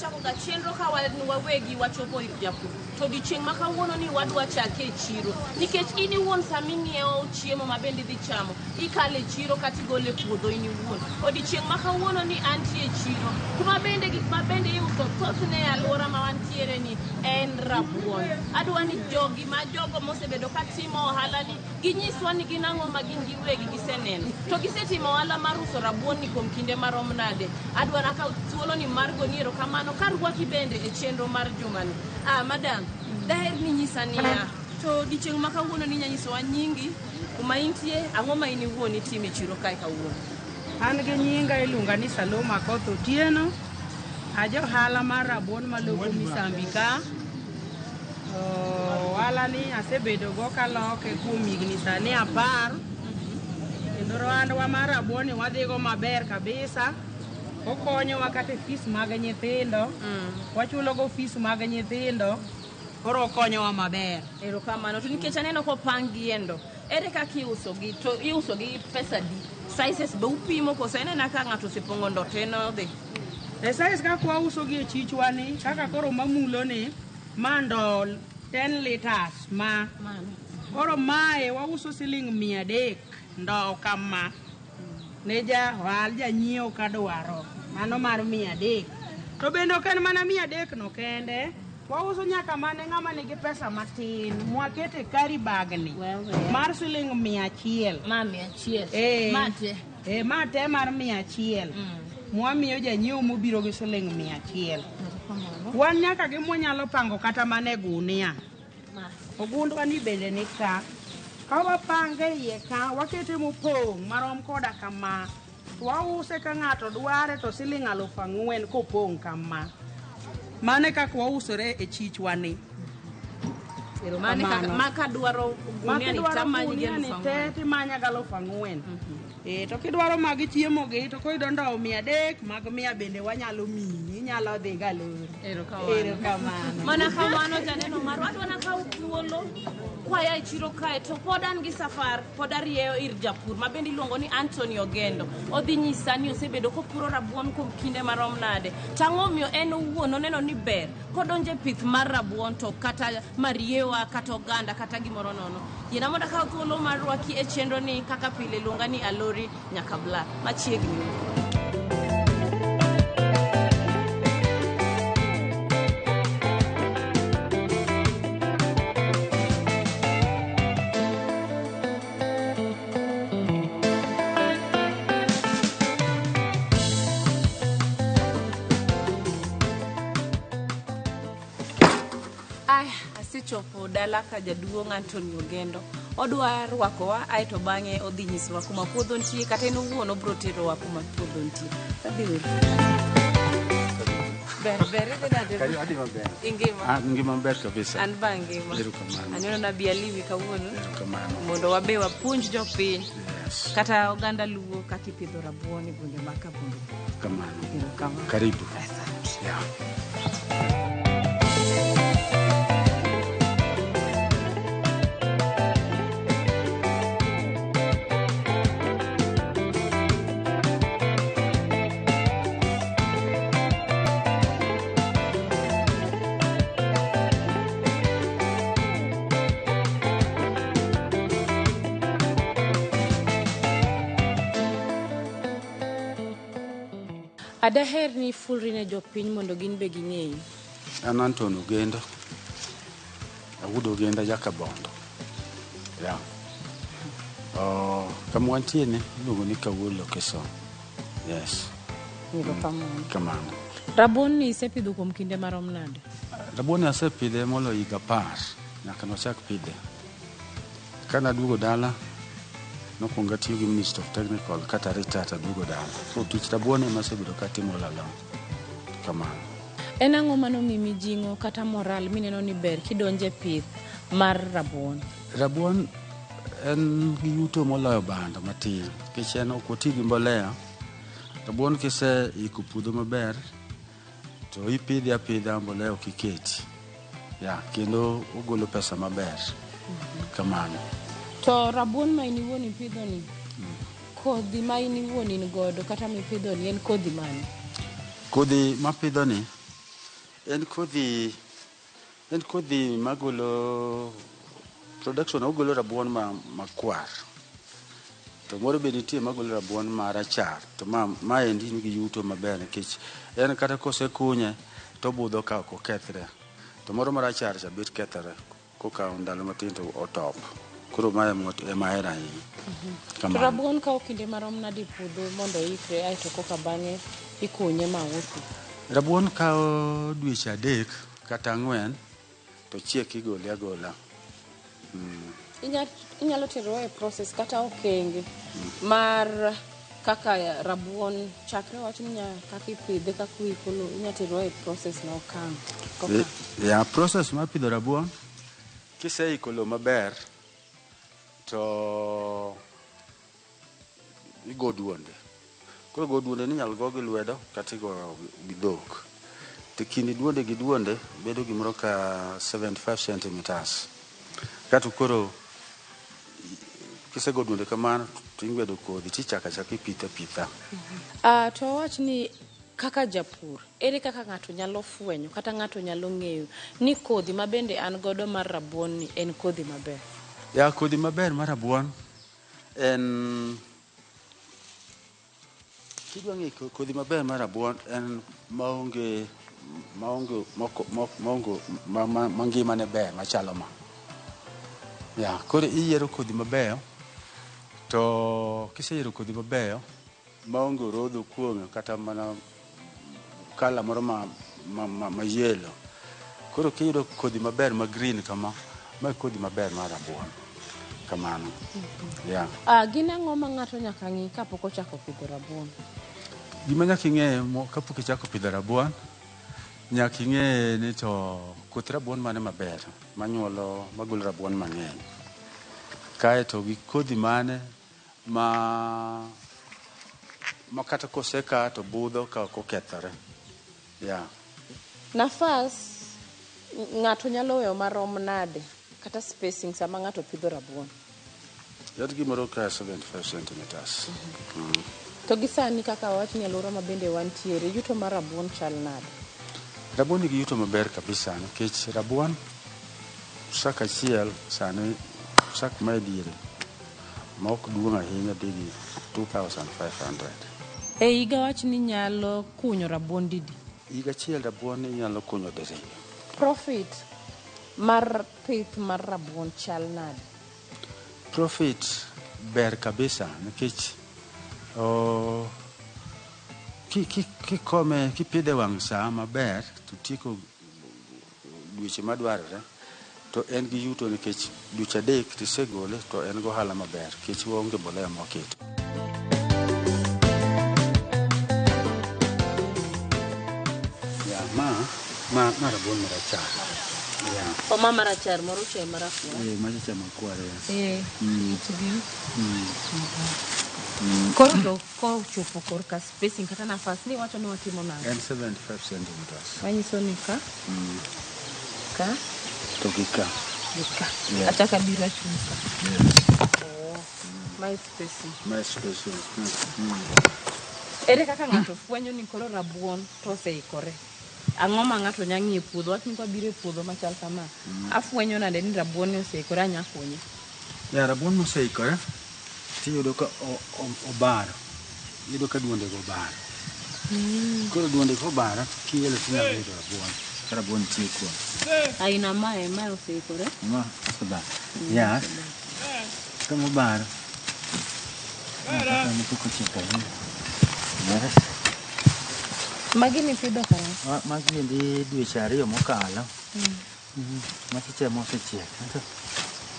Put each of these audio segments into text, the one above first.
Wachakoga chenro ka wan wawegi wachopo ir japur. To odiechieng' ma kawuono ni wadwa chake e chiro. Nikech in iwuon sama ing'iewo chiemo ma bende idhi chamo, ikalo e chiro kata igolo e puodho in iwuon. Odiechieng' ma kawuono ni antie e chiro, kuma bende gik ma bende iuso thothne e alwora ma wantiere ni en rabuon. Adwa ni jogi ma jogo mosebedo ka timo ohala ni ginyiswa ni gin ang'o ma gin giwegi giseneno. To gisetimo ohala mar uso rabuon ni kuom kinde marom nade. Adwa nakaw thuolo ni mar goni erokamano karwaki bende e chenro mar jumani. Ah, madam, daher ni nyisa niya, to odiechieng' ma kawuono ni inya nyisowa nyingi, kuma intie, ang'o ma in iwuon itimo e chiro kae kawuono? An gi nyinga iluonga ni Saloma Akoth Otieno. Ajohala mar rabuon maloko Misambi ka. Ohala ni asebedo go kaloke kuom higni sani 10. Kendo ohandwa mar rabuon ni wadhigo maber kabisa. Okonyowa kata e fees mag nyithindo. Wachulo go fees mag nyithindo. Koro okonyowa maber. Erokamano. To nikech aneno kopang gi e ndo, ere kaka iuso gi? To iuso gi pesa di? Sizes be upimo koso en aena ka ng'ato osepong'o ndo to en odhi? E size kaka wauso gi e chichwa ni, kaka koro mamulo ni, ma ndo 10 liters ma. Koro mae wauso siling 300 ndo kama. Ne ja ohal janyiewo kadwaro. Mano mar 300. To bende ok en mana 300 no kende. Wauso nyaka mane ng'ama nigi pesa matin. Mwakete carry bag ni. Mar siling 100. Ma 100. Eh. Ma te. Eh, ma te mar 100. Mwamiyo janyiewo mobiro gi siling 100. Wan nyaka gi mwanyalo pango kata mana e gunia. Ogundwa ni bende ni ka. Ka wapange iye ka, wakete mopong' marom koda kama. To wause ka ng'ato dware to siling 4,000 kopong' kama. Mano e kaka wausore e chichwa ni. Mano e kaka- ma kadwaro Ma gunia ni kidwaro tamanyi gi gunia ni 4,000. te timanya gi 4,000. To kidwaro mag chiemo gi to koyudo ndowo 300 mag 100 bende wanyalo miyi, inyalo dhi galori. Erokamano. Erokamano. Mana kamano janeno marwa, adwa nakaw thuolo kwaya e chiro kae to pod an gi safar, pod arieyo ir japur ma bende iluongo ni Anthony Ogendo. Odhi nyisa ni osebedo kopuro rabuon kuom kinde marom nade. To ang'o omiyo en owuon oneno ni ber kodonjo e pith mar rabuon to kata mariewa kata oganda kata gimoro nono. Yiena mondo akaw thuolo mar rwaki e chenro ni kaka pile luonga ni Alori Nyakabla. Machiegni. Ai, asechopo dala ka jaduong' Anthony Ogendo. Odwa rwakowa aeto bang'e odhi nyisowa kuma puodho nitie kata en owuon obiro terowa kuma puodho nitie. Adhi uru. Ber ber idhi nade? Karibu, adhi maber. Ingima? Ah, ngima maber kabisa. An ba ngima. Erokamano. Aneno nabi alimi kawuono Erokamano. mondo wabe wapuonj jopiny Yes. kata oganda luo kaka ipidho rabuon e gwenge ma Kabondo. Kamano. Erokamano. Karibu. Asante. Yeah. Adaher ni ifulri ne jopiny mondo gin be ging'eyi. An Anthony Ogendo. Awuod Ogenda Jakabondo. Yeah. Kama wantie ni iluongo ni Kawuor Location. Yes. Erokamano. Kamano. Rabuon ni isepidho kuom kinde marom nade? Rabuon ni asepidhe moloyo higa 10 nyaka nochak pidhe. Ka naduogo dala, nokwongo atiyo gi Ministry of Technical kata retire aduogo dala. So tich rabuon ema asebedo katimo all along. Kamano. En ang'o manomiyi mijing'o kata moral mineno ni ber kidonje pith mar rabuon? Rabuon en gi yuto moloyo bando matin nikech en ok oti gi mbolea. Rabuon kiseiko puodho maber to ipidhe apidha, mbolea ok iketi. Ya, kendo ogolo pesa maber. Kamano. To rabuon ma in iwuon ipidho ni, kodhi ma in iwuon in godo kata mipidho ni en kodhi mane? Kodhi mapidho ni En kodhi en kodhi magolo production ogolo rabuon ma makwar. To moro be nitie magolo rabuon ma rachar. To ma maendi nigi yuto maber nikech en kata kosekunye to obudho ka ok okethre. To moro marachar cha bet kethore kokawo ndalo matin to otop. Koro mae ema ahero ahinya. To Kamano. rabuon kawo kinde marom nade e puodho mondo oikre aeto koka bang'e ikunye ma usi? Rabuon kawo dweche 3 kata 4 to chiek igole agola. Inyalo terowa e process kata okenge mar kaka rabuon chakre wach ni kaka ipidhe kaka uiko lowo inya terowa e process no okang' koka. Ya process mar pidho rabuon kiseiko lowo maber to igo duonde. Koro go duonde ni inyalo go gi lwedo kata igo gi dhok. To kind duonde gi duonde bedo gimoro ka 75 centimeters. Kato koro kisego duonde kamano to ing'wedo kodhi tichako achaka ipitho apitha. To wawach ni kaka japur, ere kaka ng'ato nyalo fwenyo kata ng'ato nyalo ng'eyo ni kodhi ma bende an godo mar rabuon ni en kodhi maber? Ya kodhi maber mar rabuon en kidwa ng'eyo kodhi maber mar rabuon en maonge maonge moko maonge ma, ma, ma ngimane ber machalo ma. Ya koro iyiero kodhi mabeyo to kiseyiero kodhi mabeyo maonge orodho kuome kata mana kala moro ma yellow. Koro kiyudo kodhi maber ma green kama, ma kodhi maber mar rabuon. Kamano. Ya. Gin ang'o ma ng'ato nyaka ng'i kapok ochako pidho rabuon? Gima nyaka ing'e kapok ichako pidho rabuon, nyaka ing'e ni to koth rabuon mane maber manyuolo magolo rabuon mang'eny. Kaeto gi kodhi mane ma kata koseka to budho ka ok okethore. Ya. Nafas ng'ato nyalo weyo marom nade kata spacing sama ng'ato pidho rabuon? Yot gimoro ka 75 centimeters. To gi sani kaka wawach ni alwora ma bende wantiere, yuto mar rabuon chal nade? Rabuon nigi yuto maber kabisa nikech rabuon sak achiel sani sak ma e diere ma ok duong' ahinya dhi gi 2500. E higa wach ni nyalo kunyo rabuon didi? Higa achiel rabuon inyalo kunyo diriyo. Profit mar pith mar rabuon chal nade? Profit ber kabisa nikech kikome kipidhe wang' saa maber to tieko dweche madwarore to en gi yuto nikech dweche 3 tisegole to en gohala maber nikech waonge mbolea mwaketo. Ya ma rabuon marachar. Ya. O ma marachar moro cha marakwar. Macha cha makwar ya. Itgi. Koro to kochopo korka spacing kata nafas ni wacho ni watimo nang'o? En 75 centimeters. Manyiso ni ka ka To gi ka. gi ka. Yeah. Achaka biro achung' ka. Yes. Oh, my spacing. My spacing. Ere kaka ng'ato fwenyo ni koro rabuon to oseikore? Ang'o ma ng'ato nya ng'iyo e puodho? Wach ni kwabiro e puodho machal kama. Afwenyo nade ni rabuon ni oseikore anya kunye? Ya rabuon moseikore tiyudo ka obaro. Iyudo ka duonde go obaro. Koro duonde go obaro kielo tinyalo yudo rabuon. Ka rabuon nitie kuome. Aina mae oseikore? Ma osebaro. Yes. Kama obaro. Kama pok ochiek ahinya. Yes. Magi nipidho karang'o? Magi endi dweche 2 mokalo. Macha cha mosechiek.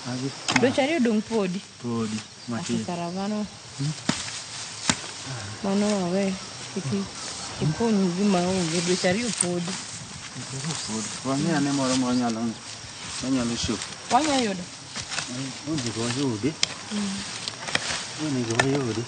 Magi Dweche 2 dong' podi? Podi. Matin. Kara mano. Mano wawe. Kik ikuny gima onge. Dweche 2 podi. Dweche 2 podi. Wang'i ane moro ma wanyalo chopo. Wanya yudo? Onego wayudi. Onego wayudi.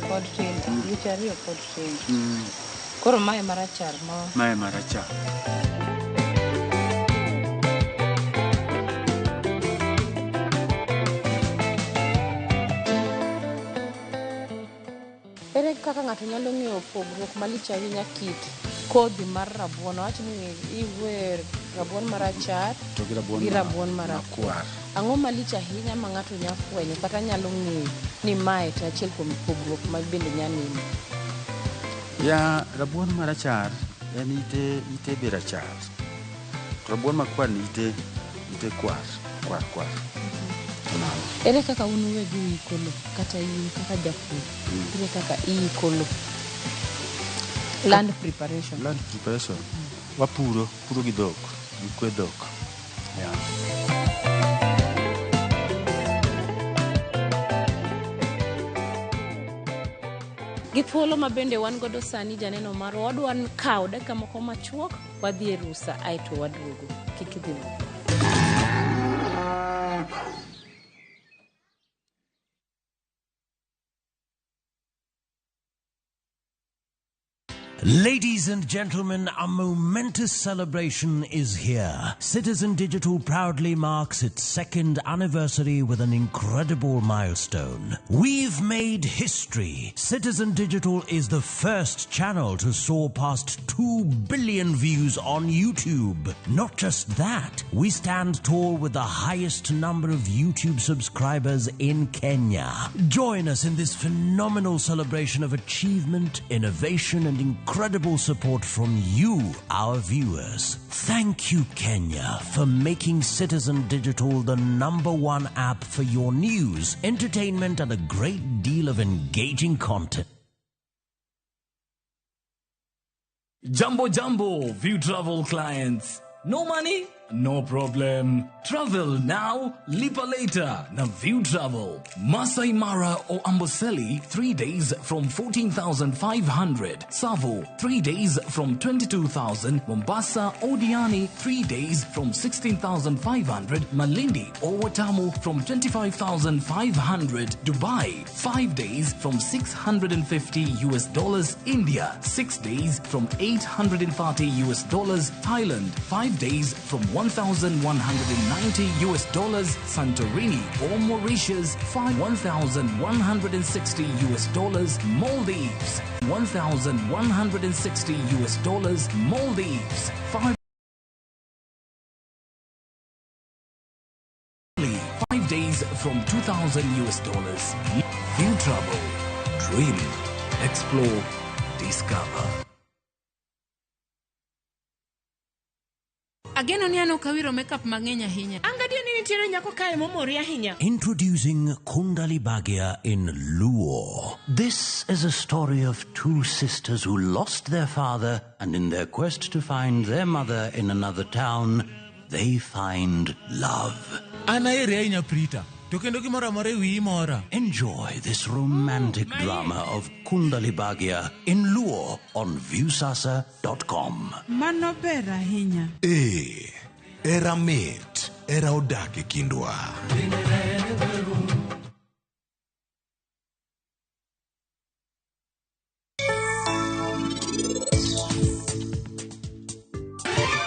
Pod tindo. Dweche 2 pod tindo. Koro mae marachar ma Mae marachar. Ere kaka ng'ato nyalo ng'eyo pogruok malich ahinya kit kodhi mar rabuon? Owach ni iwe rabuon marachar to gi rabuon gi rabuon marakwar. Ang'o malich ahinya ma ng'ato nyalo fwenyo kata nyalo ng'eyo ni mae to achiel kuom pogruok ma bende nya neno? Ya rabuon marachar en ite ite be rachar. To rabuon makwar ni ite ite kwar kwar kwar. Kamano. Ere kaka un uwegi uiko lo kata in kaka japur? Ere kaka iiko lo? Land preparation. Land preparation. Wapuro, puro gi dhok, gi kwe dhok. Yeah. Gi thuolo ma bende wan godo sani janeno marwa wadwa kawo dakika moko machuok wadhi e rusa aeto waduogo. Kik idhi mabor. Ladies and gentlemen, a momentous celebration is here. Citizen Digital proudly marks its second anniversary with an incredible milestone. We've made history. Citizen Digital is the first channel to soar past 2 billion views on YouTube. Not just that, we stand tall with the highest number of YouTube subscribers in Kenya. Join us in this phenomenal celebration of achievement, innovation, and incredible support from you, our viewers. Thank you, Kenya, for making Citizen Digital the number one app for your news, entertainment, and a great deal of engaging content. Jambo Jambo, View Travel clients. No money? No problem. Travel now, lipa later. Na View Travel. Masai Mara or Amboseli, 3 days from 14,500. Tsavo, 3 days from 22,000. Mombasa or Diani, 3 days from 16,500. Malindi or Watamu from 25,500. Dubai, 5 days from 650 US dollars. India, 6 days from 830 US dollars. Thailand, 5 days from 1,190 US dollars. Santorini or Mauritius, 1,160 US dollars. Maldives, 1,160 US dollars. Maldives, 5 days from 2,000 US dollars. View Travel. Dream. Explore. Discover. Ageno ni an ok awiro makeup mang'eny ahinya. An gadier ni nitiere nyako kae momori ahinya. Introducing Kundali Bhagya in Luo. This is a story of two sisters who lost their father, and in their quest to find their mother in another town, they find love. An aheri ahinya Prita, to kendo gimoro amora e wiyi mora. Enjoy this romantic drama of Kundali Bhagya in Luo on Viusasa.com. Mano ber ahinya. Ee, era mit, era odak e kindwa.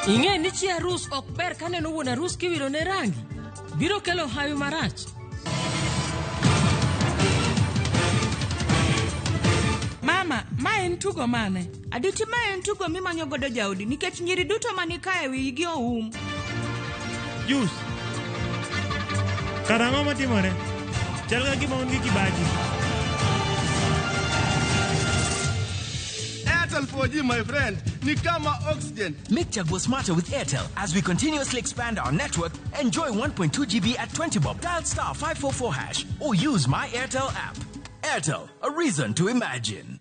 Ing'e ni chi arus ok ber kaneno wuon arus kiwiro ne rangi. Biro kelo hawi marach. Mama, ma en tugo mane? Aditi ma en tugo mimanyo godo jaodi nikech nyiri duto mani kae wigi oum. Jus. Kara ang'o matimore? Chal ka gima un gi kibaji. Airtel 4G, my friend, ni kama oxygen. Make Chaguo smarter with Airtel. As we continuously expand our network, enjoy 1.2 GB at 20 bob. Dial star 544 hash or use my Airtel app. Airtel, a reason to imagine.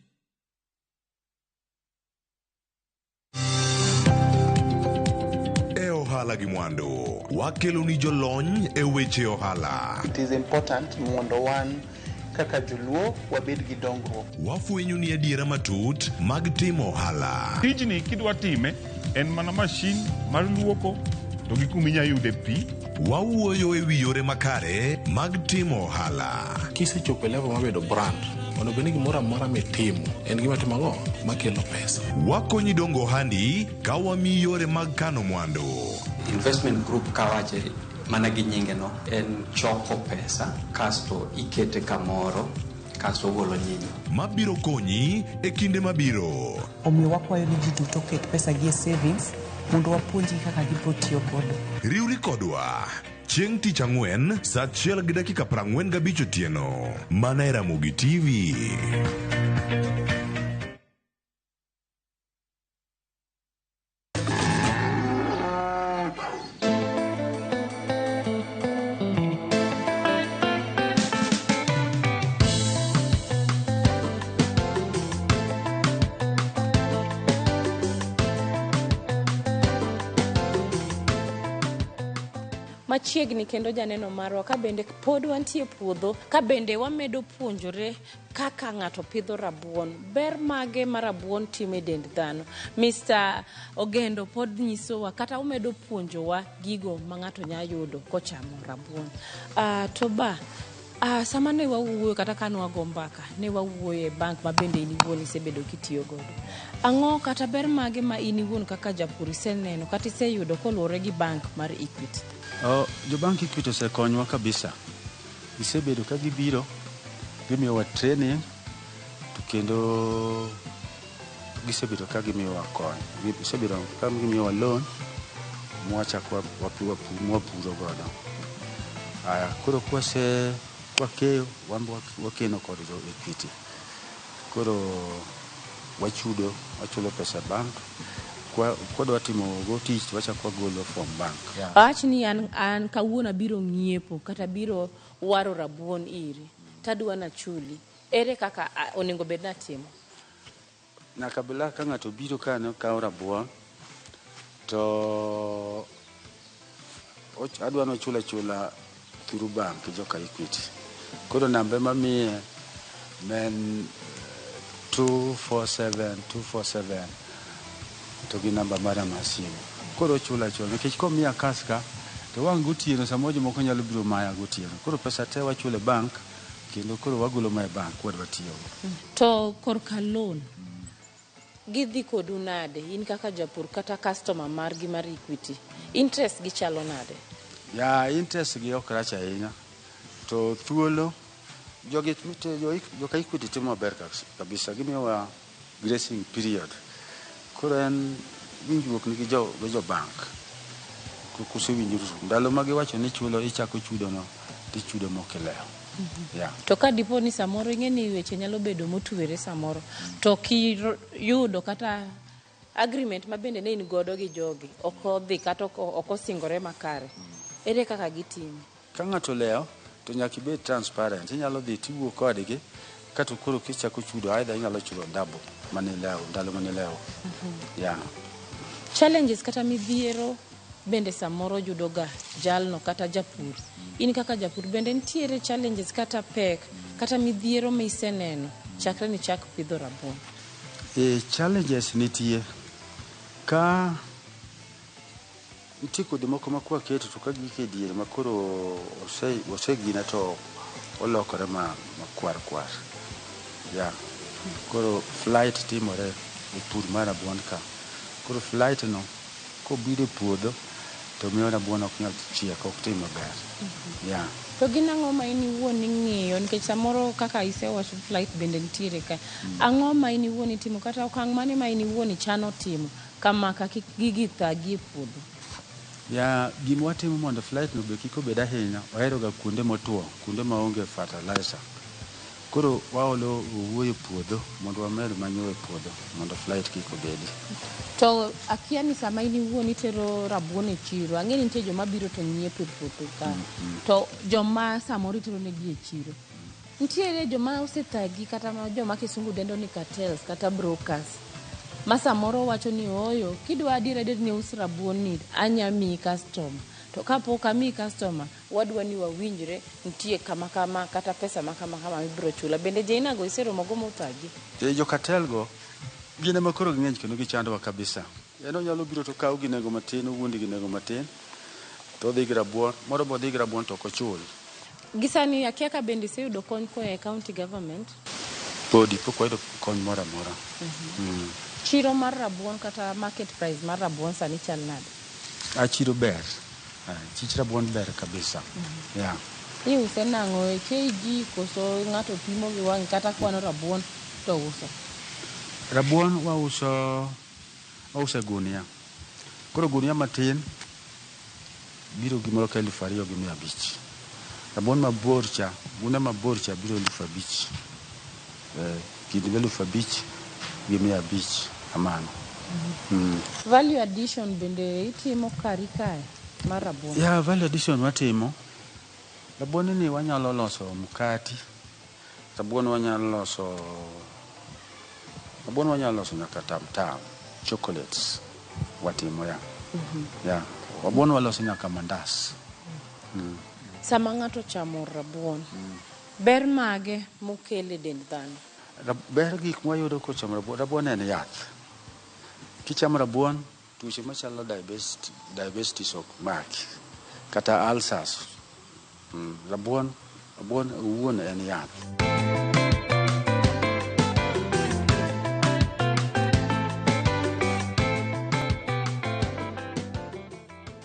E ohala gi mwandu, wakelo ni jolony e weche ohala. It is important mondo wan kaka joluo wabed gi dongruok. Wafwenyo ni adiera matut mag timo ohala. Tijni kidwa time en mana mashin mar luoko to gi kuma inya yude pi. Wawuoyo e wi yore makare mag timo ohala. Kisechopo e level mar bedo brand, onego bed ni gimoro amora mitimo en gima timo ang'o makelo pesa. Wakonyi dongo ohandi ka wamiyi yore mag kano mwandu. Investment group kawache mana gi nyinge no en choko pesa kasto ikete kamoro. Kasto ogolo nyinyo. Mabiro konyi e kinde mabiro. Omiyo wakwayo ni ji duto oket pesa gi e savings mondo wapuonjgi kaka gibiro tiyo godo. Riwri kodwa chieng' tich ang'wen saa achiel gi dakika 45 otieno mana e Ramogi TV. Machiegni kendo janeno marwa ka bende pod wantie e puodho ka bende wamedo puonjore kaka ng'ato pidho rabuon ber mage ma rabuon timo e dend dhano Mr. Ogendo pod nyisowa kata omedo puonjowa gigo ma ng'ato nya yudo kochamo rabuon to ba sama ne wawuoyo kata ka ne wago mbaka ne wawuoyo e bank ma bende in iwuon isebedo kitiyo godo ang'o kata ber mage ma in iwuon kaka japur iseneno kata iseyudo koluwore gi bank mar Equity? Jo bank Equity osekonywa kabisa. Gisebedo ka gibiro, gimiyowa training to kendo gisebedo ka gimiyowa kony. Gisebedo ka gimiyowa loan mwachako mwapuro godo. Aya, koro kwase kwakeyo wan wakeno kod jo Equity. Koro wachudo, wachulo pesa bank. Kwadwa timo go tich wachako wagolo from bank. Awach ni an kawuono abiro ng'iepo kata abiro waro rabuon iri tadwa nachuli, ere kaka onego bed natimo? Nyaka bila ka ng'ato biro ka ne okawo rabuon to adwa nochula chula through bank joka Equity. Koro nambe mamiye men 247 247 to gi namba mara mar simu. Koro ochula chula nikech komiya cash ka to wang' gotieno samoro jomoko nyalo biro maya gotieno. Koro pesa te wachulo e bank kendo koro wagolo ma e bank wadwa tiyogo. To korka loan gidhi kodu nade in kaka japur kata customer margi mar Equity? Interest gi chalo nade? Ya interest gi ok rach ahinya. To thuolo jogi joka Equity timo maber kabisa. Gimiyowa gracing period. Koro en winjruok ni gi jo bank. Kusewinjoru ndalo ma giwacho ni chulo ichako chudo no tichudo mokilewo. Yeah. To ka dipo ni samoro ing'e ni weche nyalo bedo motwere samoro to kiyudo kata agreement ma bende ne in godo gi jogi ok odhi kata ok osingore makare, ere kaka gitimi? Ka ng'ato olewo to nyaka ibed transparent. Inyalo dhi tiwuo kodgi kato koro kichako chudo either inyalo chulo double manilewo ndalo manilewo. Yeah. Challenges kata midhiero bende samoro yudoga jalno kata japur. In kaka japur bende nitiere challenges kata pek kata midhiero miseneno chakre ni chak pidho rabuon? Challenges nitie. Ka nitie kodhi moko ma kwaketo to ka gik e diere ma koro osegine to olokore makwar kwar. Yeah. Koro flight timore e pur mar rabuon ka. Koro flight no kobiro e puodho to miyo rabuon ok nyal chiek, ok tim maber. Yeah. To gin ang'o ma in iwuon ing'iyo nikech samoro kaka isewacho flight bende nitiere ka. Ang'o ma in iwuon itimo kata okang' mane ma in iwuon ichano timo kamaka kik gigi thagi e puodho? Ya, gima watimo mondo flight no be kik obed ahinya, waheroga kuonde motwo, kuonde maonge fertilizer. Koro waolo owuoyo e puodho mondo wamed manure e puodho mondo flight kik obedi. To akia ni sama in iwuon itero rabuon e chiro, ang'e ni nitie joma biro to nyiepo e puothe ka. To joma samoro itero negi e chiro, nitiere joma osethagi kata joma kisungu dendo ni cartels kata brokers ma samoro wacho ni ooyo kidwa adier adier ni us rabuon ni anya miyi customer to kapok amiyi customer wadwa ni wawinjre nitie kama kama kata pesa ma kama kama mibiro chula. Bende jeinago iseromo go mothagi? Jo cartel go gin ema koro ging'eny kendo gichandowa kabisa. En onyalo biro to okaw gi nengo matin, owuondi gi nengo matin, to odhi gi rabuon, moro be odhi gi rabuon to ok ochul. Gi sani akia ka bende iseyudo kony koa e county government? Podi pok wayudo kony moro amora. Chiro mar rabuon kata market price mar rabuon sani chal nade? Chiro ber. Chich rabuon ber kabisa. Yeah. Iuse nang'o e kg koso ng'ato pimo gi wang'e kata kwano rabuon to uso? Rabuon wauso wauso e gunia. Koro gunia matin biro gimoro ka 2,500. Rabuon mabor cha, gunia mabor cha biro 5,000. Kind 5,500 kamano. Value addition bende itimo kari kae mar rabuon? Ya, value addition watimo. Rabuon ni wanyalo loso mkati. Rabuon wanyalo loso rabuon wanyalo loso nyaka tam tam, chocolates watimo ya. Ya, rabuon waloso nyaka mandas. Sama ng'ato chamo rabuon, ber mage mokelo e dend dhano? Ber gik mwayudo kochamo rabuon, rabuon en yath. Kichamo rabuon, tuoche machalo diabetes, diabetes ok maki, kata ulcers. Rabuon, rabuon owuon en yath.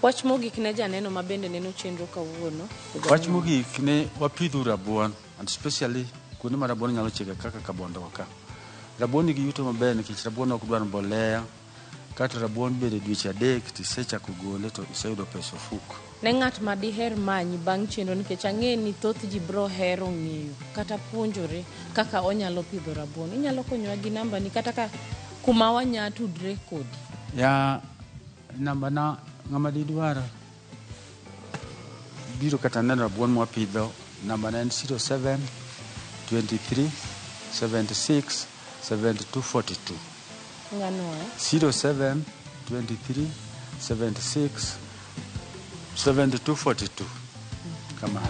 Wach mogik ne janeno ma bende neno chenro kawuono. Wach mogik ni wapidhu rabuon and especially kuonde ma rabuon nyalo chieke kaka Kabondo ka. Rabuon nigi yuto maber nikech rabuon ok dwar mbolea kata rabuon bende dweche 3 tisechako gole to iseyudo pesa ofuko. Ne ng'at ma diher manyi bang' chenro nikech ang'e ni thoth ji bro hero ng'eyo kata puonjore kaka onyalo pidho rabuon. Inyalo konyowa gi namba ni kata ka kuma wanya tudre kodi. Ya namba na ng'ama didwar biro kata neno rabuon mwapidho namba na en 07 23 76 72 42. Ng'ano eh? 07 23 76 72 42. Kamano.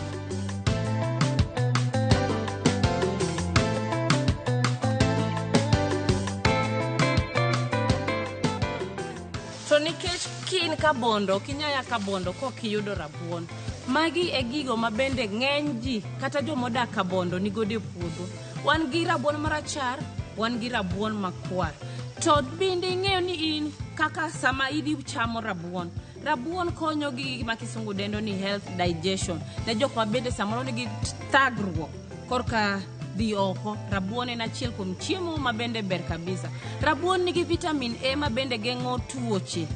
To nikech kin Kabondo, ok inyal ya Kabondo kok iyudo rabuon. Magi e gigo ma bende ng'eny ji kata jomodak Kabondo nigodo e puodho. Wan gi rabuon marachar, wan gi rabuon makwar. To bende ing'eyo ni in kaka sama idhi chamo rabuon, rabuon konyo gi gima kisungu dendo ni health digestion. Ne jok ma bende samoro nigi thagruok korka dhi oko, rabuon en achiel kuom chiemo ma bende ber kabisa. Rabuon nigi vitamin A ma bende geng'o tuoche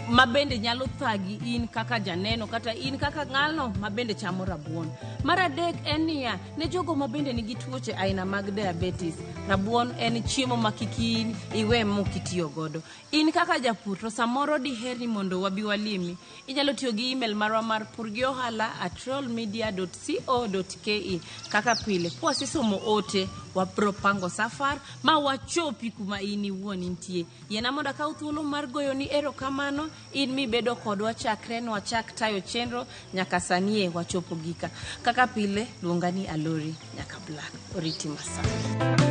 ma bende nyalo thagi in kaka janeno kata in kaka ng'ano ma bende chamo rabuon. Mar adek en niya, ne jogo ma bende nigi tuoche aina mag diabetes, rabuon en chiemo ma kik in iwe mok itiyo godo. In kaka japur to samoro diher ni mondo wabi walimi, inyalo tiyo gi email marwa mar purgiohala@royalmedia.co.ke. Kaka pile, kwasesomo ote, wabro pango safar ma wachopi kuma in iwuon intie. Yiena mondo akaw thuolo mar goyoni erokamano in mibedo kodwa chakre nwachak tayo chenro nyaka sani e wachopo gika. Kaka pile, luonga ni Alori nyaka Black. Oriti masawa.